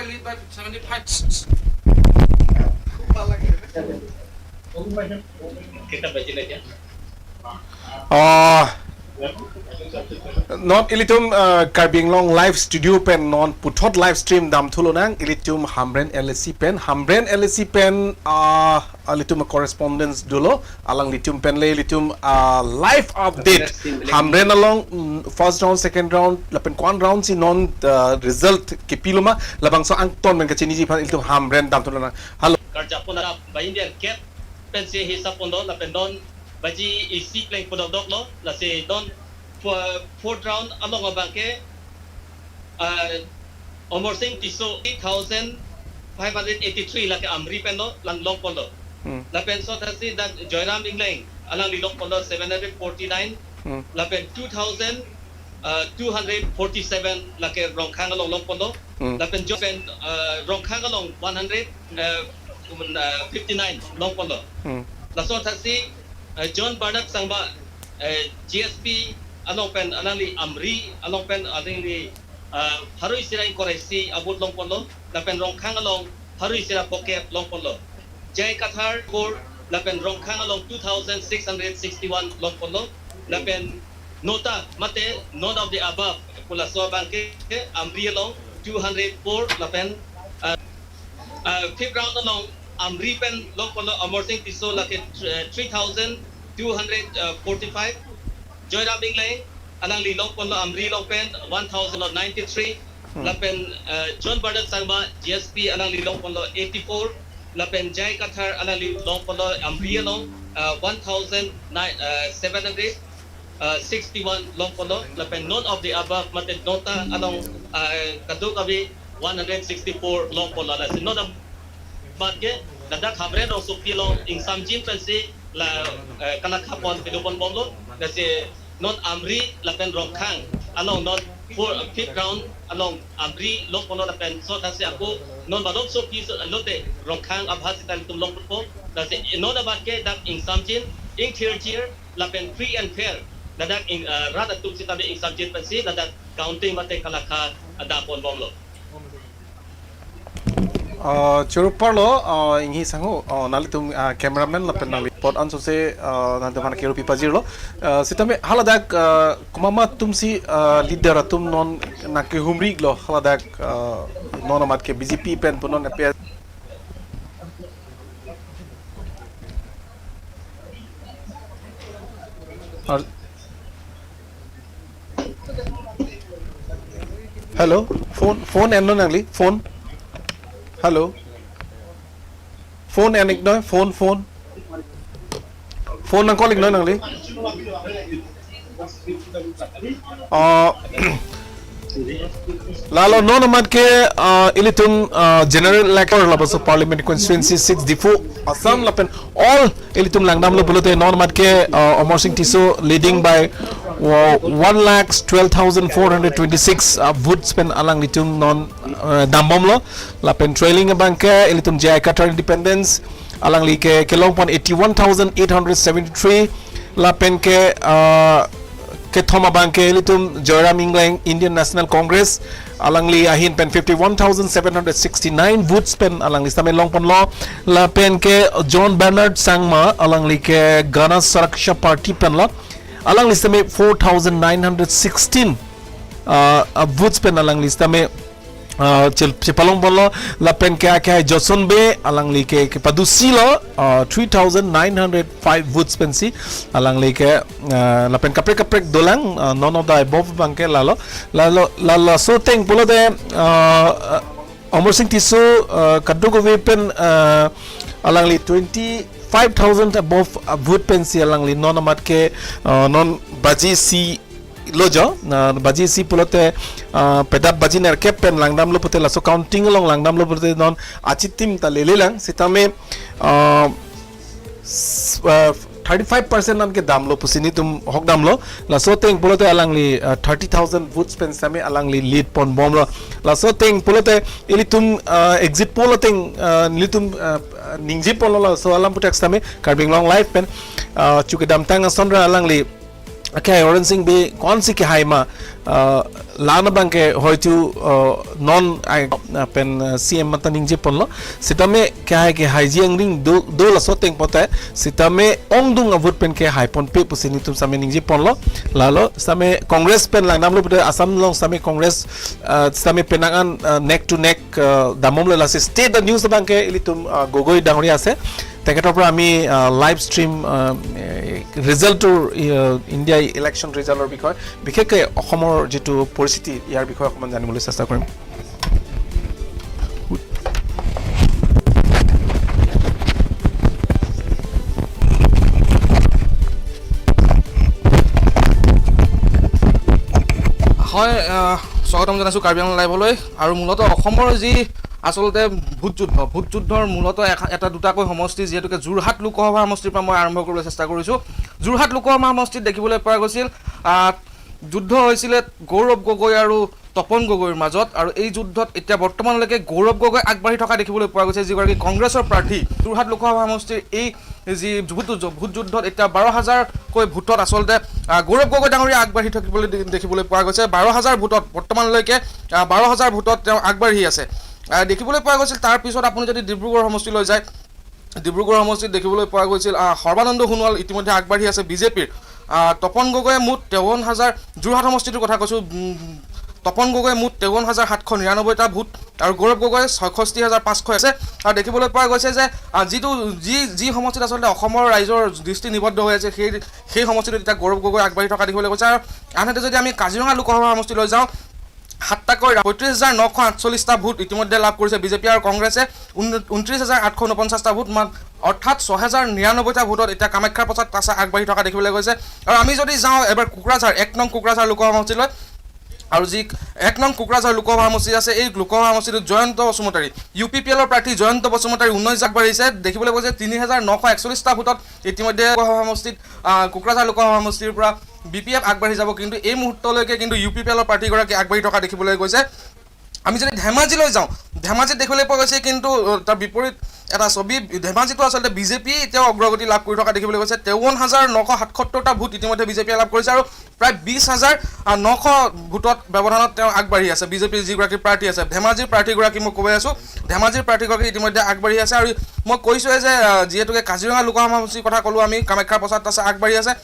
lead by 75. কেইটা বাজিলে এতিয়া? Non ilitum Karbi Anglong live studio pen non puthot live stream dam thulonang ilitum Hamren LSC pen Hamren LSC pen ilitum correspondence dulo alang litum pen le ilitum live update Hamren along first round, second round lapen kwan round si non result ke piloma labang so angton men ka chini ji phan ilitum Hamren dam thulonang. Hello. Karjapona ba Indian cap pen se hisap pondo lapen non baji isi pleng podok dok lo la se non fourth round along abangke Omor Singh Tiso 8583 lake amri pen lo lang long pondo lapen so thasi dak Joyram Ingleng alang li long pondo 749 lapen 2247 lake rongkhang along long pondo lapen jopen rongkhang along 159 long pondo laso thasi John Bernard Sangma GSP along pen alang li amri along pen alang li harui sira koresi abut long pondo lapen rongkhang along harui sira pocket long pondo Jai Kathar kor lapen rongkhang along 2661 long pondo lapen nota mate none of the above pula so bangke amri along 204 lapen fifth round along amri pen long pondo Amar Singh Tiso lake 3245 Joyram Ingleng alang li long pondo amri long pen 1093 lapen John Bernard Sangma GSP alang li long pondo 84 lapen Jai Kathar alang li long pondo amri along 1761 long pondo lapen none of the above mate nota along kaduk abi 164 long pondo la none of batke dadak hamren rong sukti long ing samjin pensi la kalakapon pidupon bomlo la se non amri lapen rongkhang along non four fifth round along amri long pondo lapen so thase aku non badok so ki lote rongkhang abhasitan tum long po la se non abatke dak ing samjin ing thir thir lapen free and fair dadak ing rada tum sitabe ing samjin pensi dadak counting mate kalakha adapon bomlo. Churuparlo inghi sangu nali tum cameraman lapen nali pot anso se nali mana keru pipa jirlo sitame haladak kumama tum si leader tum non nake humri glo haladak non amat ke BJP pen punon APS. Hello, phone phone enno nangli phone. Hello, phone anik noy phone phone phone nang calling noy nangli. Lalo non amat ke ilitum general elector labaso parliament constituency 6 Diphu Assam lapen all ilitum langnam lo bulote non amat ke Amar Singh Tiso leading by 1,12,426 votes pen alang litum non dambom lo lapen trailing abangke ilitum Jai Kathar Independence alang li ke kelong pon 81,873 lapen ke Thoma bangke ilitum Joyram Ingleng Indian National Congress alang li ahin pen 51,769 votes pen alang li stamen long pon lo lapen ke John Bernard Sangma alang li ke Gana Suraksha Party pen lo alang lista me 4916 votes pen alang lista me chepalong bollo lapen ke ake Johnson be alang li ke padusi lo 3905 votes pen si alang li ke lapen kaprek kaprek dolang none of the above bangke lalo lalo lalo so teng pulo de Amar Singh Tiso kadugo pen alang li 25,000 above vote pen si alang li non amat ke non baji si lojo baji si pulote pedap baji ner ke pen langdam lo pote laso counting long langdam lo pote non achitim ta lelelang sitame 35% nan ke dam lo pusini tum hok dam lo laso teng pulote alang li 30,000 votes pen same alang li lead pon bom lo laso teng pulote ili tum exit poll teng litum ningji pol lo so alam putak same Karbi Anglong live pen chuke dam tang sonra alang li Kaya Oren Singh be konsi ke haima lana bangke hoitu non pen CM mata ningje ponlo sitame kya hai ke haiji ring do do la soteng pote sitame ongdung avut pen ke hai pon pe pusini tum same ningje ponlo lalo same Congress pen lang namlo pute Assam long same Congress same penangan neck to neck damom le lase state the news bangke ilitum Gogoi ডাঙৰীয়া আছে, তেখেতৰ পৰা আমি live stream ৰিজাল্টটোৰ India election ৰিজাল্টৰ বিষয়ে, বিশেষকৈ অসমৰ যিটো পৰিস্থিতি ইয়াৰ বিষয়ে অকণমান জানিবলৈ চেষ্টা কৰিম। হয়, স্বাগতম জনাইছোঁ কাৰ্বি আংলং লাইভলৈ। আৰু মূলতঃ অসমৰ যি আচলতে ভোট যুদ্ধ, ভোট যুদ্ধৰ মূলতঃ এটা দুটাকৈ সমষ্টি, যিহেতুকে যোৰহাট লোকসভা সমষ্টিৰ পৰা মই আৰম্ভ কৰিবলৈ চেষ্টা কৰিছোঁ। যোৰহাট লোকসভা সমষ্টিত দেখিবলৈ পোৱা গৈছিল যুদ্ধ হৈছিলে গৌৰৱ গগৈ আৰু তপন গগৈৰ মাজত, আৰু এই যুদ্ধত এতিয়া বৰ্তমানলৈকে গৌৰৱ গগৈ আগবাঢ়ি থকা দেখিবলৈ পোৱা গৈছে, যিগৰাকী কংগ্ৰেছৰ প্ৰাৰ্থী। যোৰহাট লোকসভা সমষ্টিৰ এই যি ভোট যুদ্ধত এতিয়া 12,000কৈ ভোটত আচলতে গৌৰৱ গগৈ ডাঙৰীয়া আগবাঢ়ি থাকিবলৈ দেখিবলৈ পোৱা গৈছে। 12,000 ভোটত বৰ্তমানলৈকে 12,000 ভোটত তেওঁ আগবাঢ়ি আছে দেখিবলৈ পোৱা গৈছিল। তাৰপিছত আপুনি যদি ডিব্ৰুগড় সমষ্টিলৈ যায়, ডিব্ৰুগড় সমষ্টিত দেখিবলৈ পোৱা গৈছিল সৰ্বানন্দ সোণোৱাল ইতিমধ্যে আগবাঢ়ি আছে বিজেপিৰ। তপন গগৈয়ে মুঠ 53,000, যোৰহাট সমষ্টিটোৰ কথা কৈছোঁ, তপন গগৈয়ে মুঠ 53,799টা ভোট আৰু গৌৰৱ গগৈয়ে 66,500 আছে। আৰু দেখিবলৈ পোৱা গৈছে যে যিটো যি যি সমষ্টিত আচলতে অসমৰ ৰাইজৰ দৃষ্টি নিবদ্ধ হৈ আছে, সেই সমষ্টিটোত এতিয়া গৌৰৱ গগৈ আগবাঢ়ি থকা দেখিবলৈ গৈছে। আৰু আনহাতে যদি আমি কাজিৰঙা লোকসভা সমষ্টিলৈ যাওঁ, সাতটাকৈ 35,948টা ভোট ইতিমধ্যে লাভ কৰিছে বিজেপি আৰু কংগ্ৰেছে 29,849টা ভোট, অৰ্থাৎ 6,099টা ভোটত এতিয়া কামাখ্যা প্ৰসাদ তাছা আগবাঢ়ি থকা দেখিবলৈ গৈছে। আৰু আমি যদি যাওঁ এবাৰ কোকৰাঝাৰ 1 নং কোকৰাঝাৰ লোকসভা সমষ্টিলৈ, আৰু যি 1 নং কোকৰাঝাৰ লোকসভা সমষ্টি আছে, এই লোকসভা সমষ্টিটোত Jayanta Basumatary, U P P এলৰ প্ৰাৰ্থী জয়ন্ত বসুমতাৰী 19 আগবাঢ়িছে। দেখিবলৈ পোৱা গৈছে 3,941টা ভোটত ইতিমধ্যে লোকসভা সমষ্টিত কোকৰাঝাৰ লোকসভা সমষ্টিৰ পৰা বি পি এফ আগবাঢ়ি যাব, কিন্তু এই মুহূৰ্তলৈকে কিন্তু ইউ পি পি এলৰ প্ৰাৰ্থীগৰাকী আগবাঢ়ি থকা দেখিবলৈ গৈছে। আমি যদি ধেমাজিলৈ যাওঁ, ধেমাজিত দেখিবলৈ পোৱা গৈছে কিন্তু তাৰ বিপৰীত এটা ছবি। ধেমাজিতো আচলতে বিজেপি এতিয়াও অগ্ৰগতি লাভ কৰি থকা দেখিবলৈ গৈছে। 53,977টা ভোট ইতিমধ্যে বিজেপিয়ে লাভ কৰিছে আৰু প্ৰায় 20,900 ভোটত ব্যৱধানত তেওঁ আগবাঢ়ি আছে। বিজেপিৰ যিগৰাকী প্ৰাৰ্থী আছে, ধেমাজিৰ প্ৰাৰ্থীগৰাকী মই কৈ আছোঁ, ধেমাজিৰ প্ৰাৰ্থীগৰাকী ইতিমধ্যে আগবাঢ়ি আছে। আৰু মই কৈছোঁৱে যে যিহেতুকে কাজিৰঙা লোকসভা সমষ্টিৰ কথা ক'লোঁ আমি, কামাখ্যা প্ৰসাদ তাছা আগবাঢ়ি আছে।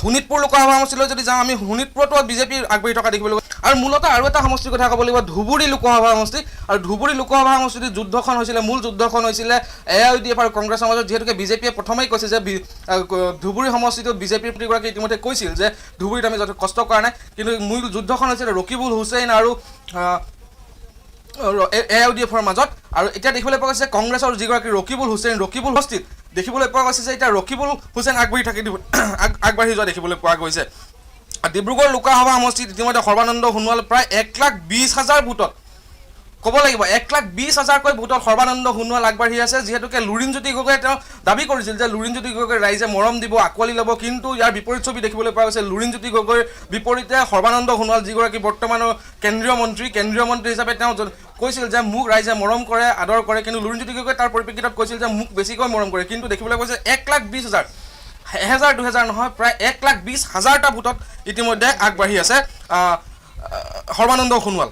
শোণিতপুৰ লোকসভা সমষ্টিলৈ যদি যাওঁ আমি, শোণিতপুৰতো বিজেপি আগবাঢ়ি থকা দেখিবলৈ পোৱা। আৰু মূলতঃ আৰু এটা সমষ্টিৰ কথা ক'ব লাগিব, ধুবুৰী লোকসভা সমষ্টি। আৰু ধুবুৰী লোকসভা সমষ্টিত যুদ্ধখন হৈছিলে, মূল যুদ্ধখন হৈছিলে A I U D F আৰু কংগ্ৰেছৰ মাজত। যিহেতুকে বিজেপিয়ে প্ৰথমেই কৈছে যে ধুবুৰী সমষ্টিটোত বিজেপিৰ প্ৰতিগৰাকী ইতিমধ্যে কৈছিল যে ধুবুৰীত আমি যথেষ্ট কষ্ট কৰা নাই, কিন্তু মূল যুদ্ধখন হৈছিলে ৰকিবুল হুছেইন আৰু এ I U D এফৰ মাজত। আৰু এতিয়া দেখিবলৈ পোৱা গৈছে কংগ্ৰেছৰ যিগৰাকী ৰকিবুল হুছেইন, ৰকিবুল সমষ্টিত দেখিবলৈ পোৱা গৈছে যে এতিয়া ৰকিবুল হুছেইন আগবাঢ়ি থাকি আগবাঢ়ি যোৱা দেখিবলৈ পোৱা গৈছে। ডিব্ৰুগড় লোকসভা সমষ্টিত ইতিমধ্যে সৰ্বানন্দ সোণোৱাল প্ৰায় 1,20,000 ভোটত, ক'ব লাগিব 1,20,000কৈ ভোটত সৰ্বানন্দ সোণোৱাল আগবাঢ়ি আছে। যিহেতুকে লুৰিণজ্যোতি গগৈয়ে তেওঁ দাবী কৰিছিল যে লুৰিণজ্যোতি গগৈ ৰাইজে মৰম দিব, আঁকোৱালি ল'ব, কিন্তু ইয়াৰ বিপৰীত ছবি দেখিবলৈ পোৱা গৈছে। লুৰিণজ্যোতি গগৈৰ বিপৰীতে সৰ্বানন্দ সোণোৱাল যিগৰাকী বৰ্তমানৰ কেন্দ্ৰীয় মন্ত্ৰী, কেন্দ্ৰীয় মন্ত্ৰী হিচাপে তেওঁ কৈছিল যে মোক ৰাইজে মৰম কৰে, আদৰ কৰে, কিন্তু লুৰিণজ্যোতি গগৈ তাৰ পৰিপ্ৰেক্ষিতত কৈছিল যে মোক বেছিকৈ মৰম কৰে, কিন্তু দেখিবলৈ পোৱা গৈছে 1,20,000, এহেজাৰ দুহেজাৰ নহয়, প্ৰায় 1,20,000টা ভোটত ইতিমধ্যে আগবাঢ়ি আছে সৰ্বানন্দ সোণোৱাল।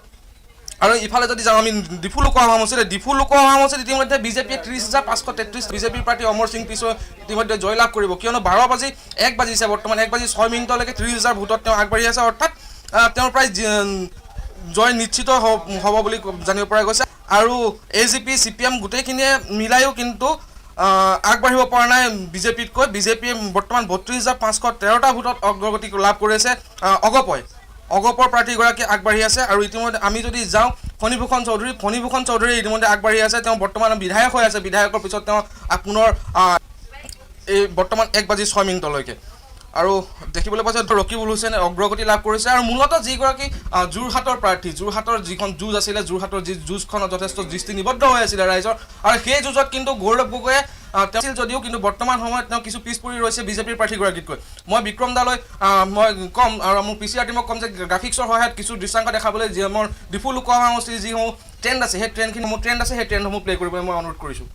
আৰু ইফালে যদি যাওঁ আমি ডিফু লোকসভা সমষ্টিত, ডিফু লোকসভা সমষ্টিত ইতিমধ্যে বিজেপিয়ে 30,533, বিজেপিৰ প্ৰাৰ্থী অমৰ সিং পিছৈ ইতিমধ্যে জয়লাভ কৰিব, কিয়নো 12:01 বাজিছে বৰ্তমান, 1:06 30,000 ভোটত তেওঁ আগবাঢ়ি আছে, অৰ্থাৎ তেওঁৰ প্ৰায় জয় নিশ্চিত হ'ব বুলি জানিব পৰা গৈছে। আৰু A G P, C P M গোটেইখিনিয়ে মিলায়ো কিন্তু আগবাঢ়িব পৰা নাই বিজেপিতকৈ। বিজেপিয়ে বৰ্তমান 32,513টা ভোটত অগ্ৰগতি লাভ কৰিছে। অগপৰ প্ৰাৰ্থীগৰাকী আগবাঢ়ি আছে। আৰু ইতিমধ্যে আমি যদি যাওঁ ফণীভূষণ চৌধুৰী, ফণীভূষণ চৌধুৰী ইতিমধ্যে আগবাঢ়ি আছে, তেওঁ বৰ্তমান বিধায়ক হৈ আছে, বিধায়কৰ পিছত তেওঁ পুনৰ এই বৰ্তমান 1:06। আৰু দেখিবলৈ পোৱা যায় ৰকিবুল হুছেইনে অগ্ৰগতি লাভ কৰিছে। আৰু মূলতঃ যিগৰাকী যোৰহাটৰ প্ৰাৰ্থী, যোৰহাটৰ যিখন যুঁজ আছিলে, যোৰহাটৰ যি যুঁজখনত যথেষ্ট দৃষ্টি নিবদ্ধ হৈ আছিলে ৰাইজৰ, আৰু সেই যুঁজত কিন্তু গৌৰৱ গগৈয়ে তেওঁ আছিল যদিও কিন্তু বৰ্তমান সময়ত তেওঁ কিছু পিছ পৰি ৰৈছে বিজেপিৰ প্ৰাৰ্থীগৰাকীতকৈ। মই বিক্ৰম দালৈ মই ক'ম আৰু মোৰ পি চি আৰ টিমক ক'ম যে গ্ৰাফিক্সৰ সহায়ত কিছু দৃশ্যাংশ দেখাবলৈ, যি মোৰ ডিফু লোকসভা সমষ্টিৰ যিসমূহ ট্ৰেণ্ড আছে, সেই ট্ৰেণ্ডখিনি মোৰ ট্ৰেণ্ড আছে, সেই ট্ৰেণ্ডসমূহ প্লে' কৰিবলৈ মই অনুৰোধ কৰিছোঁ।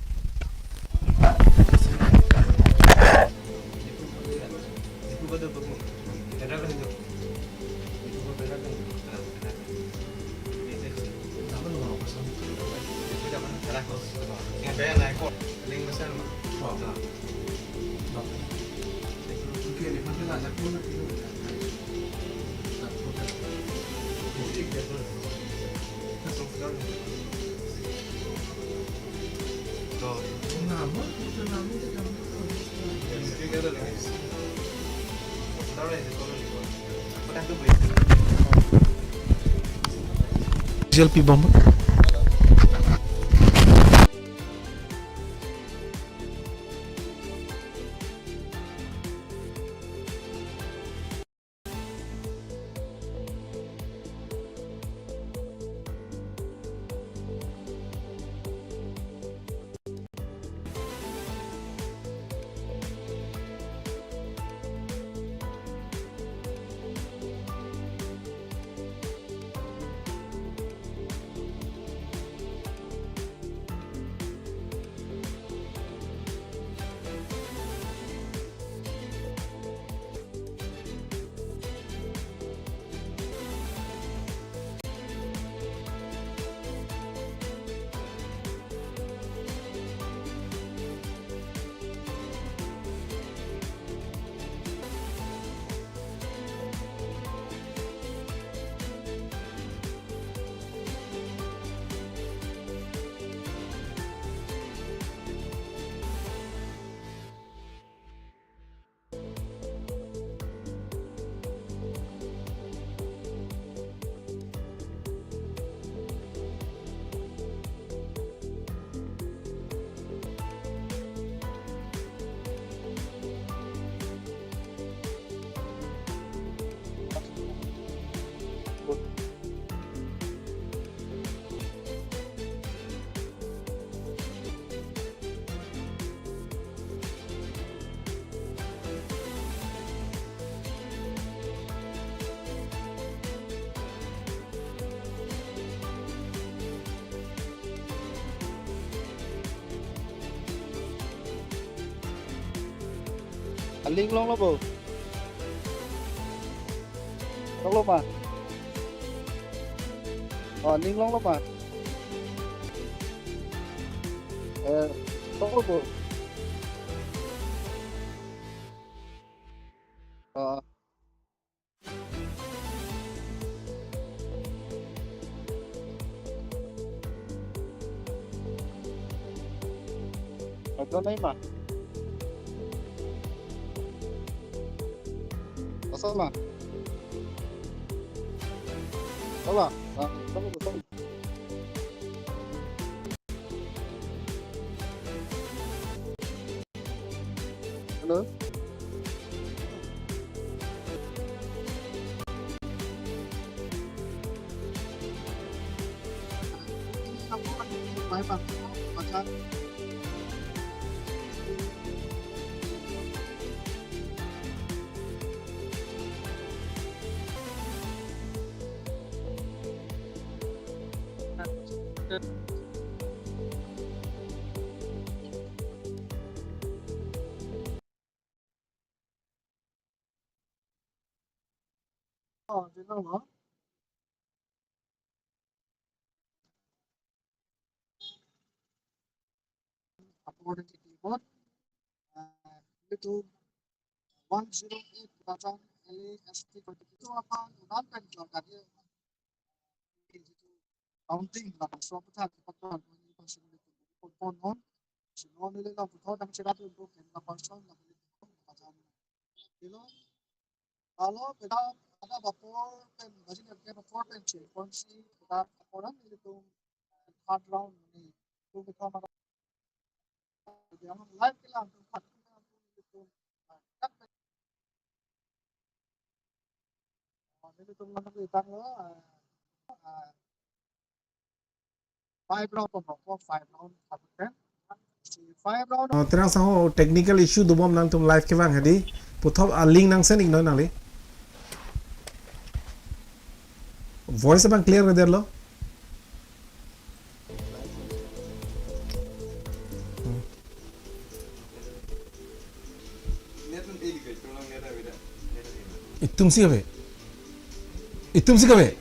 GLP bomb. Link long lo bo long lo ma link long lo ma long lo bo ở đây mà Sama. Sama. Sama sama. Hello. Uploaded the keyboard. To 108 button LAST 22 upon non counting Terang saho technical issue dubom nang tum live kewang hadi puthop link nang sen ignore nang le voice abang clear der lo itum si kabe itum si kabe